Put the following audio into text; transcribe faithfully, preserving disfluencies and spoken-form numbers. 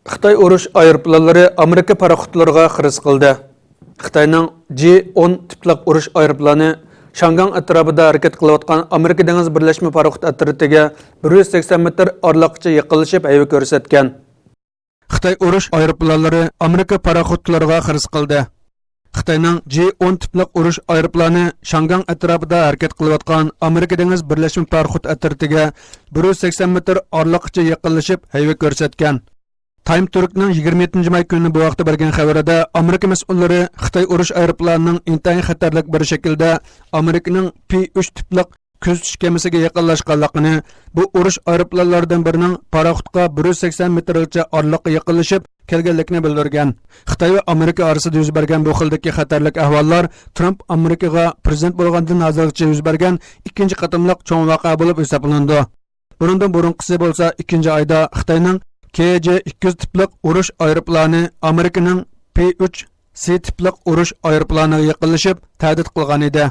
خىتاي ئۇرۇش ئايروپىلانلىرى ئامېرىكا پاراخوتلىرىغا خىرىس قىلدى. خىتاينىڭ جى ئون تىپلىق ئۇرۇش ئايروپىلانى شاڭگاڭ ئەتراپىدا ھەرىكەت قىلىۋاتقان ئامېرىكا دېڭىز بىرلەشمە پاراخوت ئەترىتىگە بىر يۈز سەكسەن مېتىر ئارىلىققىچە يېقىنلىشىپ ھەيۋە كۆرسەتكەن. خىتاي ئۇرۇش ئايروپىلانلىرى ئامېرىكا پاراخوتلىرىغا خىرىس قىلدى. خىتاينىڭ جى ئون تىپلىق ئۇرۇش ئايروپىلانى شاڭگاڭ ئەتراپىدا ھەرىكەت قىلىۋاتقان ئامېرىكا دېڭىز بىرلەشمە پاراخوت ئەترىتىگە بىر يۈز سەكسەن مېتىر ئارىلىققىچە يېقىنلىشىپ ھەيۋە كۆرسەتكەن. تايم تۈركنىڭ يىگىرمە يەتتىنچى ماي كۈنى بۇ ھەقتە بەرگەن خەۋىرىدە، ئامېرىكا مەسئۇللىرى خىتاي ئۇرۇش ئايروپىلانىنىڭ ئىنتايىن خەتەرلىك بىر شەكىلدە ئامېرىكىنىڭ پى ئۈچ تىپلىق كۆزىتىش كېمىسىگە يېقىنلاشقانلىقىنى، بۇ ئۇرۇش ئايروپىلانلىرىدىن بىرىنىڭ پاراخوتقا بىر يۈز سەكسەن مېتىرغىچە ئارىلىققا يېقىنلىشىپ كەلگەنلىكىنى بىلدۈرگەن. خىتاي ۋە ئامېرىكا ئارىسىدا يۈز بەرگەن بۇ خىلدىكى خەتەرلىك ئەھۋاللار ترامپ ئامېرىكىغا پىرېزىدېنت بولغاندىن ھازىرغىچە يۈز بەرگەن ئىككىنچى قېتىملىق چوڭ ۋەقە بولۇپ ھېسابلىنىدۇ. بۇنىڭدىن بۇرۇنقىسى بولسا ئىككىنچى ئايدا خىتاينىڭ كې جې ئىككى يۈز تىپلىق ئۇرۇش ئايروپىلانى ئامېرىكىنىڭ پى ئۈچ سى تىپلىق ئۇرۇش ئايروپىلانىغا يېقىنلىشىپ تەھدىت قىلغان ئىدى.